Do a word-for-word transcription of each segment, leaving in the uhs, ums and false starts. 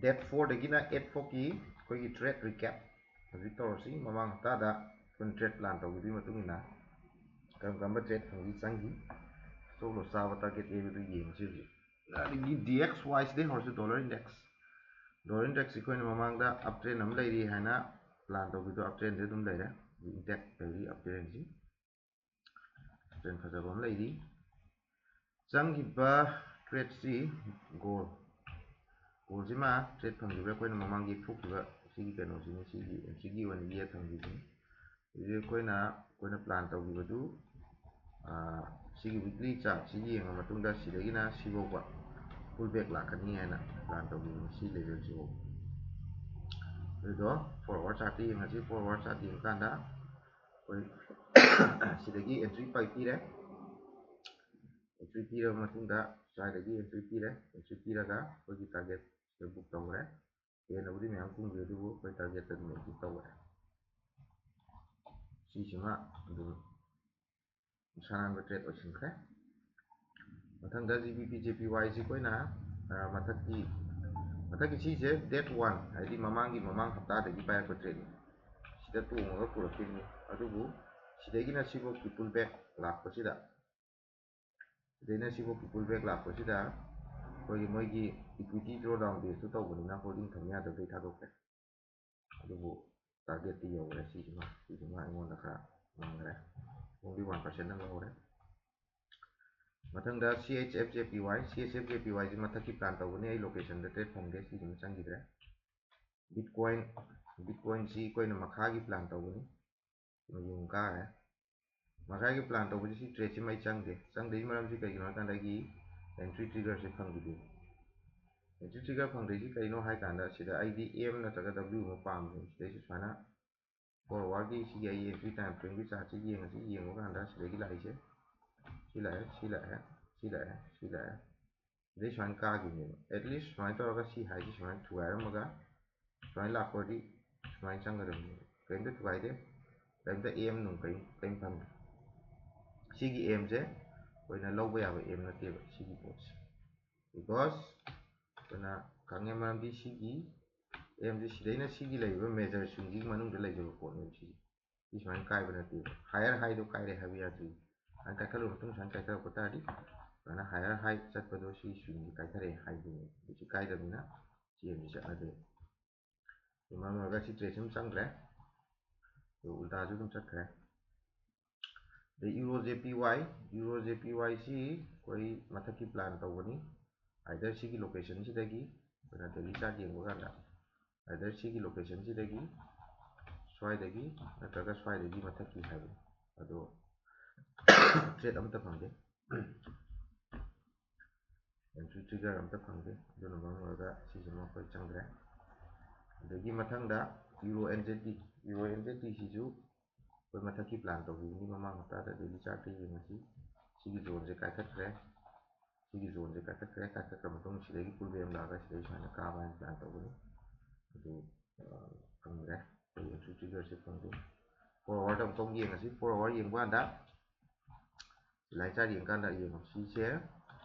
Date four ꯗꯒꯤꯅ eight ꯐꯥꯎꯒꯤ ꯑꯩꯈꯣꯏꯒꯤ trade recap ꯍꯧꯖꯤꯛ ꯇꯧꯔꯁꯤ꯫ ꯃꯃꯥꯡ ꯍꯞꯇꯥꯗ ꯑꯩꯈꯣꯏꯅ trade plan ꯇꯧꯈꯤꯕꯒꯤ ꯃꯇꯨꯡ ꯏꯟꯅ ꯀꯔꯝ ꯀꯔꯝꯕ trade ꯐꯪꯈꯤ, ꯆꯪꯈꯤ, stop loss ꯆꯥꯕ target area ꯗꯨ ꯌꯦꯡꯉꯁꯤ ꯍꯧꯖꯤꯛ꯫ ꯑꯗꯒꯤ D X Y ꯁꯤꯗꯩ ꯍꯧꯔꯁꯤ, dollar index꯫ Dollar index ꯑꯩꯈꯣꯏꯅ ꯃꯃꯥꯡꯗ uptrend ꯑꯃ ꯂꯩꯔꯤ ꯍꯥꯏꯅ plan ꯇꯧꯈꯤꯕꯗꯣ uptrend ꯗ ꯑꯗꯨꯝ ꯂꯩꯔꯦ, intact ꯂꯩꯔꯤ uptrend ꯁꯤ꯫ Trend ꯐꯖꯕ ꯑꯃ ꯂꯩꯔꯤ꯫ ꯆꯪꯈꯤꯕ trade ꯁꯤ gold, gold ꯁꯤꯃ trade ꯐꯪꯈꯤꯕ ꯑꯩꯈꯣꯏꯅ ꯃꯃꯥꯡꯒꯤ ꯊꯣꯛꯈꯤꯕ ꯁꯤꯒꯤ ꯀꯩꯅꯣꯁꯤꯅꯤ, ꯁꯤꯒꯤ ꯑꯦꯟꯇ꯭ꯔꯤꯒꯤ ꯑꯣꯏꯅ ꯌꯦꯛ ꯊꯝꯈꯤꯕꯁꯤꯅꯤ꯫ ꯍꯧꯖꯤꯛ ꯑꯩꯈꯣꯏꯅ, ꯑꯩꯈꯣꯏꯅ plan ꯇꯧꯈꯤꯕꯗꯨ, ꯑꯥ, ꯁꯤꯒꯤ weekly chart ꯁꯤ ꯌꯦꯡꯉ ꯃꯇꯨꯡꯗ ꯁꯤꯗꯒꯤꯅ ꯁꯤꯐꯥꯎꯕ pull back ꯂꯥꯛꯀꯅꯤ ꯍꯥꯏꯅ plan ꯇꯧꯈꯤꯕꯅꯤ, ꯁꯤ level ꯁꯤꯐꯥꯎ꯫ ꯑꯗꯨꯗꯣ four hour chart ꯇ ꯌꯦꯡꯉꯁꯤ꯫ Four hour chart ꯌꯦꯡꯉꯀꯥꯟꯗ ꯑꯩꯈꯣꯏ ꯁꯤꯗꯒꯤ entry ꯄꯥꯏ ꯄꯤꯔꯦ꯫ Entry ꯄꯤꯔꯕ ꯃꯇꯨꯡꯗ ꯁ꯭ꯋꯥꯏꯗꯒꯤ entry ꯄꯤꯔꯦ꯫ Entry ꯄꯤꯔꯒ ꯑꯩꯈꯣꯏꯒꯤ target ꯁꯤꯗ book ꯇꯧꯈ꯭ꯔꯦ꯫ ꯍꯦꯟꯅꯕꯨꯗꯤ ꯃꯌꯥꯝ ꯀꯨꯝꯈꯤ, ꯑꯗꯨꯕꯨ ꯑꯩꯈꯣꯏ target ꯇ ꯑꯗꯨꯝ exit ꯇꯧꯈ꯭ꯔꯦ꯫ ꯁꯤꯁꯤꯃ ꯑꯗꯨꯝ ꯁꯥꯟꯅꯕ trade ꯑꯣꯏꯁꯤꯟꯈ꯭ꯔꯦ꯫ ꯃꯊꯪꯗ G B P J P Y ꯁꯤ ꯑꯩꯈꯣꯏꯅ, ꯑ, ꯃꯊꯛꯀꯤ, ꯃꯊꯛꯀꯤ ꯁꯤꯁꯦ date one, ꯍꯥꯏꯗꯤ ꯃꯃꯥꯡꯒꯤ, ꯃꯃꯥꯡ ꯍꯞꯇꯥꯗꯒꯤ ꯄꯥꯏꯔꯛꯄ trade ꯅꯤ꯫ ꯁꯤꯗ ꯇꯣꯡꯉꯒ ꯄꯨꯔꯛꯈꯤꯕꯅꯤ꯫ ꯑꯗꯨꯕꯨ ꯁꯤꯗꯒꯤꯅ ꯁꯤꯐꯥꯎꯒꯤ pull back ꯂꯥꯛꯄꯁꯤꯗ, ꯁꯤꯗꯩꯅ ꯁꯤꯐꯥꯎꯒꯤ pull back ꯂꯥꯛꯄꯁꯤꯗ ꯑꯩꯈꯣꯏꯒꯤ, ꯃꯣꯏꯒꯤ equity drawdown base ꯇꯨ ꯇꯧꯕꯅꯤꯅ holding ꯊꯝ ꯌꯥꯗꯕꯗꯒꯤ ꯊꯥꯗꯣꯛꯈ꯭ꯔꯦ꯫ ꯑꯗꯨꯕꯨ target ꯇꯤ ꯌꯧꯈ꯭ꯔꯦ꯫ ꯁꯤꯁꯤꯃ, ꯁꯤꯁꯤꯃ ꯑꯩꯉꯣꯟꯗ ꯈꯔ ꯃꯥꯡꯈ꯭ꯔꯦ, only one percent ꯑꯃ ꯂꯧꯍꯧꯔꯦ꯫ ꯃꯊꯪꯗ C H F J P Y, C H F J P Y ꯁꯤ ꯃꯊꯛꯀꯤ plan ꯇꯧꯕꯅꯤ, ꯑꯩ location ꯗ trade ꯐꯪꯗꯦ, ꯁꯤꯁꯤꯃ ꯆꯪꯈꯤꯗ꯭ꯔꯦ꯫ Bitcoin, Bitcoin ꯁꯤ ꯑꯩꯈꯣꯏꯅ ꯃꯈꯥꯒꯤ plan ꯇꯧꯕꯅꯤ, ꯌꯨꯝ ꯀꯥꯔꯦ꯫ ꯃꯈꯥꯒꯤ plan ꯇꯧꯕꯁꯤ, ꯁꯤ trade ꯁꯤꯃ ꯑꯩ ꯆꯪꯗꯦ꯫ ꯆꯪꯗꯕꯒꯤ ꯃꯔꯝꯁꯤ ꯀꯩꯒꯤꯅꯣ ꯍꯥꯏ ꯀꯥꯟꯗ ꯑꯩꯒꯤ entry trigger ꯁꯤ ꯐꯪꯈꯤꯗꯦ꯫ Entry trigger ꯐꯪꯗ꯭ꯔꯤꯁꯤ ꯀꯩꯅꯣ ꯍꯥꯏ ꯀꯥꯟꯗ, ꯁꯤꯗ ꯑꯩꯗꯤ M ꯅꯠꯇ꯭ꯔꯒ W ꯑꯃ ꯄꯥꯝꯕꯅꯤ꯫ ꯁꯤꯗꯩꯁꯤ ꯁꯨꯃꯥꯏꯅ four hour ꯒꯤ ꯁꯤꯒꯤ ꯑꯩ entry time frame ꯒꯤ chart ꯁꯤ ꯌꯦꯡꯉꯁꯤ꯫ ꯌꯦꯡꯕ ꯀꯥꯟꯗ ꯁꯤꯗꯒꯤ ꯂꯥꯛꯏꯁꯦ, ꯁꯤ ꯂꯥꯛꯑꯦ, ꯁꯤ ꯂꯥꯛꯑꯦ, ꯁꯤ ꯂꯥꯛꯑꯦ, ꯁꯤ ꯂꯥꯛꯑꯦ, ꯁꯤꯗꯩ ꯁꯨꯃꯥꯏꯅ ꯀꯥꯈꯤꯕꯅꯦꯕ꯫ At least ꯁꯨꯃꯥꯏꯅ ꯇꯧꯔꯒ ꯁꯤ high ꯁꯤ ꯁꯨꯃꯥꯏꯅ ꯊꯨꯒꯥꯏꯔꯝꯃꯒ ꯁꯨꯃꯥꯏꯅ ꯂꯥꯛꯄ ꯑꯣꯏꯔꯗꯤ ꯁꯨꯃꯥꯏꯅ ꯆꯪꯒꯗꯕꯅꯦꯕ꯫ ꯀꯔꯤꯝꯇ ꯊꯨꯒꯥꯏꯗꯦ, ꯀꯔꯤꯝꯇ M ꯅꯨꯡ ꯀꯔꯤꯝ, ꯀꯔꯤꯝ ꯐꯪꯗꯦ꯫ ꯁꯤꯒꯤ M ꯁꯦ ꯑꯩꯈꯣꯏꯅ ꯂꯧꯕ ꯌꯥꯕ M ꯅꯠꯇꯦꯕ ꯁꯤꯒꯤ ꯄꯣꯠꯁꯦ, because ꯑꯩꯈꯣꯏꯅ ꯈꯪꯉꯦ, ꯃꯔꯝꯗꯤ ꯁꯤꯒꯤ ꯑꯦꯝꯁꯤ ꯁꯤꯗꯩꯅ ꯁꯤꯒꯤ ꯂꯩꯔꯤꯕ ꯃꯦꯖꯔ ꯁ꯭ꯋꯤꯡꯁꯤꯒꯤ ꯃꯅꯨꯡꯗ ꯂꯩꯖꯕ ꯄꯣꯠꯅꯦꯕ꯫ ꯁꯤꯁꯦ ꯁꯤ ꯁꯨꯃꯥꯏꯅ ꯀꯥꯏꯕ ꯅꯠꯇꯦꯕ꯫ ꯍꯥꯏꯌꯔ ꯍꯥꯏꯗꯣ ꯀꯥꯏꯔꯦ ꯍꯥꯏꯕ ꯌꯥꯗ꯭ꯔꯤ꯫ ꯁꯨꯃꯥꯏꯅ ꯀꯥꯏꯈꯠꯂꯨꯔ ꯃꯇꯨꯡ ꯁꯨꯃꯥꯏꯅ ꯀꯥꯏꯊꯔꯛꯄ ꯇꯥꯔꯗꯤ ꯁꯨꯃꯥꯏꯅ ꯍꯥꯏꯌꯔ ꯍꯥꯏ ꯆꯠꯄꯗꯣ ꯁꯤ ꯁ꯭ꯋꯤꯡꯁꯤ ꯀꯥꯏꯊꯔꯛꯑꯦ ꯍꯥꯏꯗꯣꯏꯅꯦ꯫ ꯑꯗꯨ ꯁꯤ ꯀꯥꯏꯗꯕꯅꯤꯅ ꯁꯤ ꯑꯦꯝꯁꯤ ꯆꯠꯅꯗꯦ꯫ ꯑꯗꯨ ꯃꯔꯝ ꯑꯣꯏꯔꯒ ꯁꯤ ꯇ꯭ꯔꯦꯠꯁꯤ ꯑꯗꯨꯝ ꯆꯪꯈ꯭ꯔꯦ꯫ ꯑꯗꯨ ꯎꯜꯇꯥꯁꯨ ꯑꯗꯨꯝ ꯆꯠꯈ꯭ꯔꯦ꯫ ꯑꯗꯩ ꯏꯎꯔꯣ ꯖꯦ ꯄꯤ ꯋꯥꯏ, ꯏꯎꯔꯣ ꯖꯦ ꯄꯤ ꯋꯥꯏꯁꯤ ꯑꯩꯈꯣꯏ ꯃꯊꯛꯀꯤ ꯄ꯭ꯂꯥꯟ ꯇꯧꯕꯅꯤ꯫ ꯑꯥꯏꯗꯔ ꯁꯤꯒꯤ ꯂꯣꯀꯦꯁꯟꯁꯤꯗꯒꯤ ꯑꯩꯈꯣꯏꯅ ꯗꯦꯂꯤ ꯆꯥꯔꯠ ꯌꯦꯡꯕ ꯀꯥꯟꯗ ꯑꯥꯏꯗꯔ ꯁꯤꯒꯤ ꯂꯣꯀꯦꯁꯟꯁꯤꯗꯒꯤ ꯁ꯭ꯋꯥꯏꯗꯒꯤ ꯅꯠꯇ꯭ꯔꯒ ꯁ꯭ꯋꯥꯏꯗꯒꯤ ꯃꯊꯛꯀꯤ ꯍꯥꯏꯕꯅꯤ꯫ ꯑꯗꯣ ꯇ꯭ꯔꯦꯠ ꯑꯃꯠꯇ ꯐꯪꯗꯦ꯫ ꯑꯦꯟꯇ꯭ꯔꯤ ꯇ꯭ꯔꯤꯒꯔ ꯑꯝꯇ ꯐꯪꯗꯦ꯫ ꯑꯗꯨꯅ ꯃꯔꯝ ꯑꯣꯏꯔꯒ ꯁꯤꯁꯤꯃ ꯑꯩꯈꯣꯏ ꯆꯪꯗ꯭ꯔꯦ꯫ ꯑꯗꯒꯤ ꯃꯊꯪꯗ euro N Z T, euro N Z ꯇꯤꯁꯤꯁꯨ ꯑꯩꯈꯣꯏ ꯃꯊꯛꯀꯤ ꯄ꯭ꯂꯥꯟ ꯇꯧꯈꯤꯕꯅꯤ ꯃꯃꯥꯡ ꯍꯞꯇꯥꯗ ꯗꯦꯂꯤ ꯆꯥꯔꯠꯇ ꯌꯦꯡꯉꯁꯤ꯫ ꯁꯤꯒꯤ ꯖꯣꯟꯁꯦ ꯀꯥꯏꯈꯠꯈ꯭ꯔꯦ꯫ ꯁꯤꯒꯤ ꯖꯣꯟꯁꯦ ꯀꯥꯏꯈꯠꯈ꯭ꯔꯦ꯫ ꯀꯥꯏꯈꯠꯈ꯭ꯔ ꯃꯇꯨꯡ ꯁꯤꯗꯒꯤ ꯄꯨꯜ ꯕꯦꯛ ꯑꯃ ꯂꯥꯛꯑꯒ ꯁꯤꯗꯩ ꯁꯨꯃꯥꯏꯅ ꯀꯥꯕ ꯍꯥꯏꯅ ꯄ꯭ꯂꯥꯟ ꯇꯧꯒꯅꯤ꯫ ꯑꯗꯨ ꯑ, ꯐꯪꯗ꯭ꯔꯦ꯫ ꯑꯩꯈꯣꯏ ꯑꯦꯟꯇ꯭ꯔꯤ ꯇ꯭ꯔꯤꯒꯔꯁꯦ ꯐꯪꯗꯦ꯫ ꯐꯣꯔ ꯑꯋꯥꯔꯗ ꯑꯃꯨꯛꯇꯪ ꯌꯦꯡꯉꯁꯤ꯫ ꯐꯣꯔ ꯑꯋꯥꯔ ꯌꯦꯡꯕ ꯀꯥꯟꯗ ꯂꯥꯏꯟ ꯆꯥꯔꯠ ꯌꯦꯡꯀꯥꯟꯗ ꯌꯦꯡꯉꯣ꯫ ꯁꯤꯁꯦ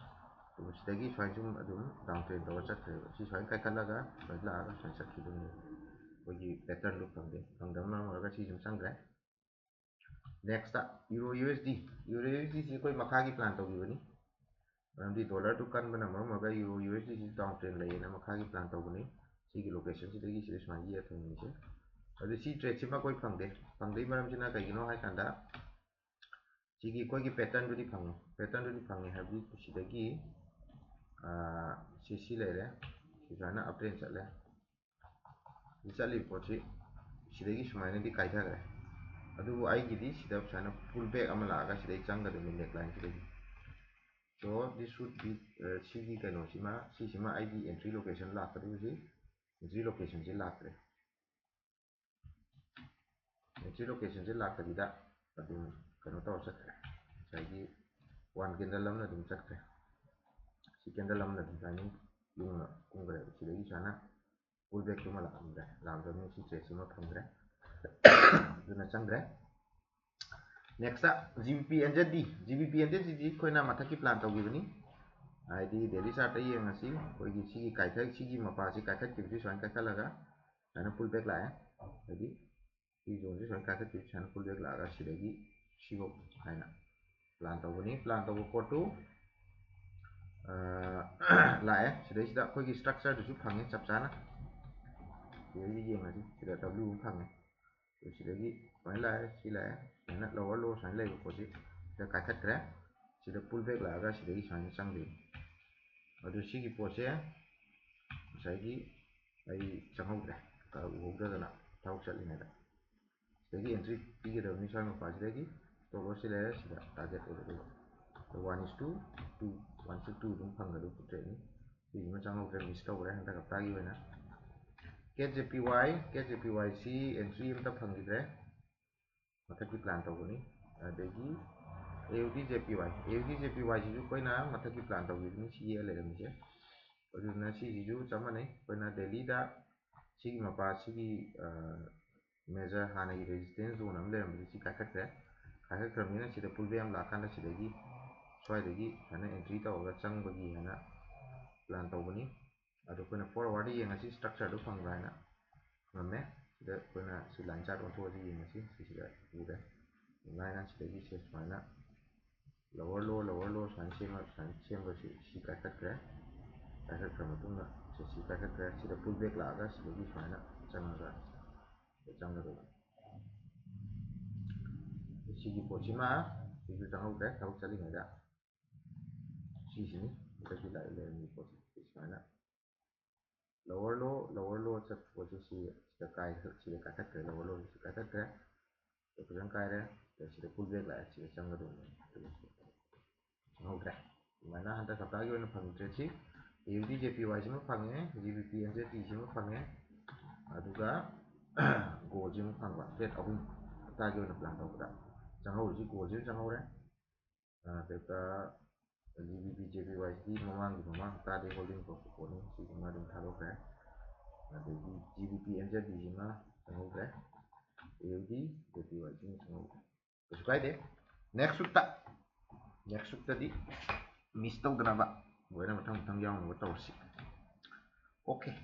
ꯑꯗꯨꯝ ꯁꯤꯗꯒꯤ ꯁꯨꯃꯥꯏꯅ ꯁꯨꯝ ꯑꯗꯨꯝ ꯗꯥꯎꯟ ꯇ꯭ꯔꯦꯟ ꯇꯧꯔ ꯆꯠꯈ꯭ꯔꯦꯕ꯫ ꯁꯤ ꯁꯨꯃꯥꯏꯅ ꯀꯥꯏꯈꯠꯂꯒ ꯁꯨꯃꯥꯏꯅ ꯂꯥꯛꯑꯒ ꯁꯨꯃꯥꯏꯅ ꯆꯠꯈꯤꯗꯣꯏꯅꯦꯕ꯫ ꯑꯩꯈꯣꯏꯒꯤ ꯄꯦꯇꯔꯟꯗꯨ ꯐꯪꯗꯦ꯫ ꯐꯪꯗꯕꯅ ꯃꯔꯝ ꯑꯣꯏꯔꯒ ꯁꯤ ꯁꯨꯝ ꯆꯪꯈ꯭ꯔꯦ꯫ Next euro U S D. Euro U S ꯗꯤꯁꯤ ꯑꯩꯈꯣꯏ ꯃꯈꯥꯒꯤ ꯄ꯭ꯂꯥꯟ ꯇꯧꯈꯤꯕꯅꯤ꯫ ꯃꯔꯝꯗꯤ ꯗꯣꯂꯔꯗꯨ ꯀꯟꯕꯅ ꯃꯔꯝ ꯑꯣꯏꯔꯒ ꯏꯎꯔꯣ ꯌꯨ ꯑꯦꯁ ꯗꯤꯁꯤ ꯗꯥꯎꯟ ꯇ꯭ꯔꯦꯟ ꯂꯩꯌꯦꯅ ꯃꯈꯥꯒꯤ ꯄ꯭ꯂꯥꯟ ꯇꯧꯕꯅꯤ꯫ ꯁꯤꯒꯤ ꯂꯣꯀꯦꯁꯟꯁꯤꯗꯒꯤ ꯁꯤꯗ ꯁꯨꯃꯥꯏꯅ ꯌꯦꯛꯑ ꯊꯝꯃꯤꯁꯦ꯫ ꯑꯗꯨ ꯁꯤ ꯇ꯭ꯔꯦꯠꯁꯤꯃ ꯑꯩꯈꯣꯏ ꯐꯪꯗꯦ꯫ ꯐꯪꯗꯕꯒꯤ ꯃꯔꯝꯁꯤꯅ ꯀꯩꯒꯤꯅꯣ ꯍꯥꯏ ꯀꯥꯟꯗ ꯁꯤꯒꯤ ꯑꯩꯈꯣꯏꯒꯤ ꯄꯦꯇꯔꯟꯗꯨꯗꯤ ꯐꯪꯉꯦ꯫ ꯄꯦꯇꯔꯟꯗꯨꯗꯤ ꯐꯪꯉꯦ ꯍꯥꯏꯕꯗꯤ ꯁꯤꯗꯒꯤ, ꯑꯥ, ꯁꯤ, ꯁꯤ ꯂꯩꯔꯦ꯫ ꯁꯤ ꯁꯨꯃꯥꯏꯅ ꯑꯞ ꯇ꯭ꯔꯦꯟ ꯆꯠꯂꯦ꯫ ꯁꯤ ꯆꯠꯂꯤꯕ ꯄꯣꯠꯁꯤ ꯁꯤꯗꯒꯤ ꯁꯨꯃꯥꯏꯅꯗꯤ ꯀꯥꯏꯊꯈ꯭ꯔꯦ꯫ ꯑꯗꯨꯕꯨ ꯑꯩꯒꯤꯗꯤ ꯁꯤꯗ ꯁꯨꯃꯥꯏꯅ ꯄꯨꯜ ꯕꯦꯛ ꯑꯃ ꯂꯥꯛꯑꯒ ꯁꯤꯗꯩ ꯆꯪꯒꯗꯣꯏꯅꯤ ꯅꯦꯛ ꯂꯥꯏꯟꯁꯤꯗꯒꯤ꯫ So this should be, ꯑ, ꯁꯤꯒꯤ ꯀꯩꯅꯣꯁꯤꯃ, ꯁꯤꯁꯤꯃ ꯑꯩꯒꯤ ꯑꯦꯟꯇ꯭ꯔꯤ ꯂꯣꯀꯦꯁꯟ ꯂꯥꯛꯀꯗꯣꯏꯁꯤ, ꯑꯦꯟꯇ꯭ꯔꯤ ꯂꯣꯀꯦꯁꯟꯁꯤ ꯂꯥꯛꯇ꯭ꯔꯦ꯫ ꯑꯦꯟꯇ꯭ꯔꯤ ꯂꯣꯀꯦꯁꯟꯁꯤ ꯂꯥꯛꯇꯕꯤꯗ ꯑꯗꯨꯝ ꯀꯩꯅꯣ ꯇꯧꯔ ꯆꯠꯈ꯭ꯔꯦ꯫ ꯉꯁꯥꯏꯒꯤ ꯋꯥꯟ ꯀꯦꯟꯗꯜ ꯑꯃꯅ ꯑꯗꯨꯝ ꯆꯠꯈ꯭ꯔꯦ꯫ ꯁꯤ ꯀꯦꯟꯗꯜ ꯑꯃꯅ ꯑꯗꯨꯝ ꯇꯥꯏꯃꯤꯡ ꯌꯨꯡꯅ ꯀꯨꯝꯈ꯭ꯔꯦꯕ꯫ ꯁꯤꯗꯒꯤ ꯁꯨꯃꯥꯏꯅ ꯄꯨꯜ ꯕꯦꯛꯇꯨꯃ ꯂꯥꯛꯑꯝꯗ꯭ꯔꯦ꯫ ꯂꯥꯛꯑꯝꯗ꯭ꯔꯕꯅꯤꯅ ꯁꯤ ꯇ꯭ꯔꯦꯠꯁꯤꯃ ꯐꯪꯗ꯭ꯔꯦ꯫ ꯑꯗꯨꯅ ꯆꯪꯗ꯭ꯔꯦ꯫ Next G B P N Z D. G B P N Z ꯗꯤꯗꯤ ꯑꯩꯈꯣꯏꯅ ꯃꯊꯛꯀꯤ ꯄ꯭ꯂꯥꯟ ꯇꯧꯈꯤꯕꯅꯤ꯫ ꯍꯥꯏꯗꯤ daily chartꯇ ꯌꯦꯡꯉꯁꯤ, ꯑꯩꯈꯣꯏꯒꯤ ꯁꯤꯒꯤ ꯀꯥꯏꯊꯛ ꯁꯤꯒꯤ ꯃꯄꯥꯁꯤ ꯀꯥꯏꯊꯠꯈꯤꯕꯁꯤ ꯁꯨꯃꯥꯏꯅ ꯀꯥꯏꯊꯠꯂꯒ ꯁꯨꯃꯥꯏꯅ pull back ꯂꯥꯛꯑꯦ꯫ ꯍꯥꯏꯗꯤ ꯁꯤ zoneꯁꯤ ꯁꯨꯃꯥꯏꯅ ꯀꯥꯏꯊꯠꯈꯤꯕ ꯁꯨꯃꯥꯏꯅ pull back ꯂꯥꯛꯑꯒ ꯁꯤꯗꯒꯤ ꯁꯤꯐꯧ ꯍꯥꯏꯅ plan ꯇꯧꯒꯅꯤ꯫ Plan ꯇꯧꯕ ꯄꯣꯠꯇꯨ ꯂꯥꯛꯑꯦ꯫ ꯁꯤꯗꯩꯁꯤꯗ ꯑꯩꯈꯣꯏꯒꯤ structureꯗꯨꯁꯨ ꯐꯪꯉꯦ ꯆꯞ ꯆꯥꯅ꯫ ꯁꯤꯗꯩꯗꯤ ꯌꯦꯡꯉꯁꯤ꯫ ꯁꯤꯗ W ꯑꯃ ꯐꯪꯉꯦ꯫ ꯑꯗꯨ ꯁꯤꯗꯒꯤ ꯁꯨꯃꯥꯏꯅ ꯂꯥꯛꯑꯦ, ꯁꯤ ꯂꯥꯛꯑꯦ, ꯁꯨꯃꯥꯏꯅ lower low ꯁꯨꯃꯥꯏꯅ ꯂꯩꯕ ꯄꯣꯠꯁꯤ ꯁꯤꯗ ꯀꯥꯏꯈꯠꯈ꯭ꯔꯦ꯫ ꯁꯤꯗ pull back ꯂꯥꯛꯑꯒ ꯁꯤꯗꯒꯤ ꯁꯨꯃꯥꯏꯅ ꯆꯪꯗꯣꯏꯅꯤ꯫ ꯑꯗꯨ ꯁꯤꯒꯤ ꯄꯣꯠꯁꯦ ꯉꯁꯥꯏꯒꯤ ꯑꯩ ꯆꯪꯍꯧꯗ꯭ꯔꯦ, ꯎꯍꯧꯗꯗꯅ ꯊꯕꯛ ꯆꯠꯂꯤꯉꯩꯗ꯫ ꯁꯤꯗꯒꯤ entry ꯄꯤꯒꯗꯕꯅꯤ ꯁ꯭ꯋꯥꯏ ꯃꯄꯥꯁꯤꯗꯒꯤ꯫ Stop lossꯁꯤ ꯂꯩꯔꯦ, ꯁꯤꯗ target ꯑꯣꯏꯒꯗꯧꯕ꯫ One is to two, one is to two ꯑꯗꯨꯝ ꯐꯪꯒꯗꯧꯕ tradeꯅꯤ꯫ ꯁꯤꯁꯤꯃ ꯆꯪꯍꯧꯗ꯭ꯔꯦ, miss ꯇꯧꯈ꯭ꯔꯦ ꯍꯟꯗꯛ ꯍꯞꯇꯥꯒꯤ ꯑꯣꯏꯅ꯫ KJPY, KJPYꯁꯤ entry ꯑꯝꯇ ꯐꯪꯈꯤꯗ꯭ꯔꯦ꯫ ꯃꯊꯛꯀꯤ plan ꯇꯧꯒꯅꯤ꯫ ꯑꯗꯒꯤ AUDJPY, AUDJPYꯁꯤꯁꯨ ꯑꯩꯈꯣꯏꯅ ꯃꯊꯛꯀꯤ plan ꯇꯧꯈꯤꯕꯅꯤ, ꯁꯤ ꯌꯦꯛꯑ ꯂꯩꯔꯝꯃꯤꯁꯦ꯫ ꯑꯗꯨꯅ ꯁꯤꯁꯤꯁꯨ ꯆꯞ ꯃꯥꯟꯅꯩ, ꯑꯩꯈꯣꯏꯅ dailyꯗ ꯁꯤꯒꯤ ꯃꯄꯥ, ꯁꯤꯒꯤ major ꯍꯥꯟꯅꯒꯤ resistance zone ꯑꯃ ꯂꯩꯔꯝꯕꯁꯦ ꯁꯤ ꯀꯥꯏꯈꯠꯈ꯭ꯔꯦ꯫ ꯀꯥꯏꯈꯠꯈ꯭ꯔꯕꯅꯤꯅ ꯁꯤꯗ pull back ꯑꯃ ꯂꯥꯛꯑꯀꯥꯟꯗ ꯁꯤꯗꯒꯤ ꯁ꯭ꯋꯥꯏꯗꯒꯤ ꯁꯨꯃꯥꯏꯅ entry ꯇꯧꯔꯒ ꯆꯪꯕꯒꯤ ꯍꯥꯏꯅ plan ꯇꯧꯕꯅꯤ꯫ ꯑꯗꯣ ꯑꯩꯈꯣꯏꯅ forwardꯗ ꯌꯦꯡꯉꯁꯤ, structureꯗꯨ ꯐꯪꯕ꯭ꯔꯥ ꯍꯥꯏꯅ꯫ ꯉꯝꯃꯦ꯫ ꯁꯤꯗ ꯑꯩꯈꯣꯏꯅ ꯁꯤ line chart ꯑꯣꯟꯊꯣꯛꯑꯁꯤ, ꯌꯦꯡꯉꯁꯤ꯫ ꯁꯤꯁꯤꯗ ꯎꯔꯦ꯫ Line ꯁꯤꯗꯒꯤ ꯁꯦ ꯁꯨꯃꯥꯏꯅ lower low, lower low ꯁꯨꯃꯥꯏꯅ ꯁꯦꯝꯃ-, ꯁꯨꯃꯥꯏꯅ ꯁꯦꯝꯕꯁꯤ ꯁꯤ ꯀꯥꯏꯈꯠꯈ꯭ꯔꯦ꯫ ꯀꯥꯏꯈꯠꯈ꯭ꯔ ꯃꯇꯨꯡꯗ ꯁꯤ, ꯁꯤ ꯀꯥꯏꯈꯠꯈ꯭ꯔꯦ꯫ ꯁꯤꯗ pull back ꯂꯥꯛꯑꯒ ꯁꯤꯗꯒꯤ ꯁꯨꯃꯥꯏꯅ ꯆꯪꯉꯒ ꯆꯪꯒꯗꯧꯕ꯫ ꯁꯤꯒꯤ ꯄꯣꯠꯁꯤꯃ ꯁꯤꯁꯨ ꯆꯪꯍꯧꯗ꯭ꯔꯦ ꯊꯕꯛ ꯆꯠꯂꯤꯉꯩꯗ꯫ ꯁꯤꯁꯤꯅꯤ ꯍꯟꯗꯛꯀꯤ ꯂꯥꯛꯏ ꯂꯩꯔꯝꯃꯤ ꯄꯣꯠꯁꯦ꯫ ꯁꯤ ꯁꯨꯃꯥꯏꯅ lower low, lower low ꯆꯠꯄ ꯄꯣꯠꯁꯦ ꯁꯤ, ꯁꯤꯗ ꯀꯥꯏ-, ꯁꯤꯗ ꯀꯥꯏꯈꯠꯈ꯭ꯔꯦ, lower low ꯁꯤ ꯀꯥꯏꯈꯠꯈ꯭ꯔꯦ꯫ ꯁꯤꯗ ꯐꯖꯅ ꯀꯥꯏꯔꯦ꯫ ꯑꯗ ꯁꯤꯗ pull back ꯂꯥꯛꯑꯦ, ꯁꯤꯗ ꯆꯪꯒꯗꯧꯕꯅꯦ꯫ ꯑꯗꯨꯒ ꯁꯤꯗ ꯆꯪꯍꯧꯗ꯭ꯔꯦ꯫ ꯑꯗꯨꯃꯥꯏꯅ ꯍꯟꯗꯛ ꯍꯞꯇꯥꯒꯤ ꯑꯣꯏꯅ ꯐꯪꯉꯤ tradeꯁꯤ AUDJPYꯁꯤꯃ ꯐꯪꯉꯦ, GBPNZDꯁꯤꯃ ꯐꯪꯉꯦ, ꯑꯗꯨꯒ goldꯁꯤꯃ ꯐꯪꯕ꯫ Trade ꯑꯍꯨꯝ ꯍꯞꯇꯥꯒꯤ ꯑꯣꯏꯅ plan ꯇꯧꯕꯗ ꯆꯪꯍꯧꯔꯤꯁꯤ goldꯁꯤꯃ ꯆꯪꯍꯧꯔꯦ꯫ ꯑꯗꯨꯒ GBPJPYꯁꯤꯗꯤ ꯃꯃꯥꯡꯒꯤ ꯃꯃꯥꯡ ꯍꯞꯇꯥꯗꯒꯤ holding ꯇꯧꯔꯛꯄ ꯄꯣꯠꯅꯤ, ꯁꯤꯁꯤꯃ ꯑꯗꯨꯝ ꯊꯥꯗꯣꯛꯈ꯭ꯔꯦ꯫ ꯑꯗꯒꯤ GBPNZDꯁꯤꯃ ꯆꯪꯍꯧꯗ꯭ꯔꯦ, AUDJPYꯁꯤꯃ ꯆꯪꯍꯧꯗ꯭ꯔꯦ꯫ ꯀꯩꯁꯨ ꯀꯥꯏꯗꯦ꯫ Next weekꯇ, next weekꯇꯗꯤ miss ꯇꯧꯗꯅꯕ ꯂꯣꯏꯅ ꯃꯊꯪ ꯃꯊꯪ ꯌꯥꯎꯅꯕ ꯇꯧꯔꯁꯤ꯫ Okay,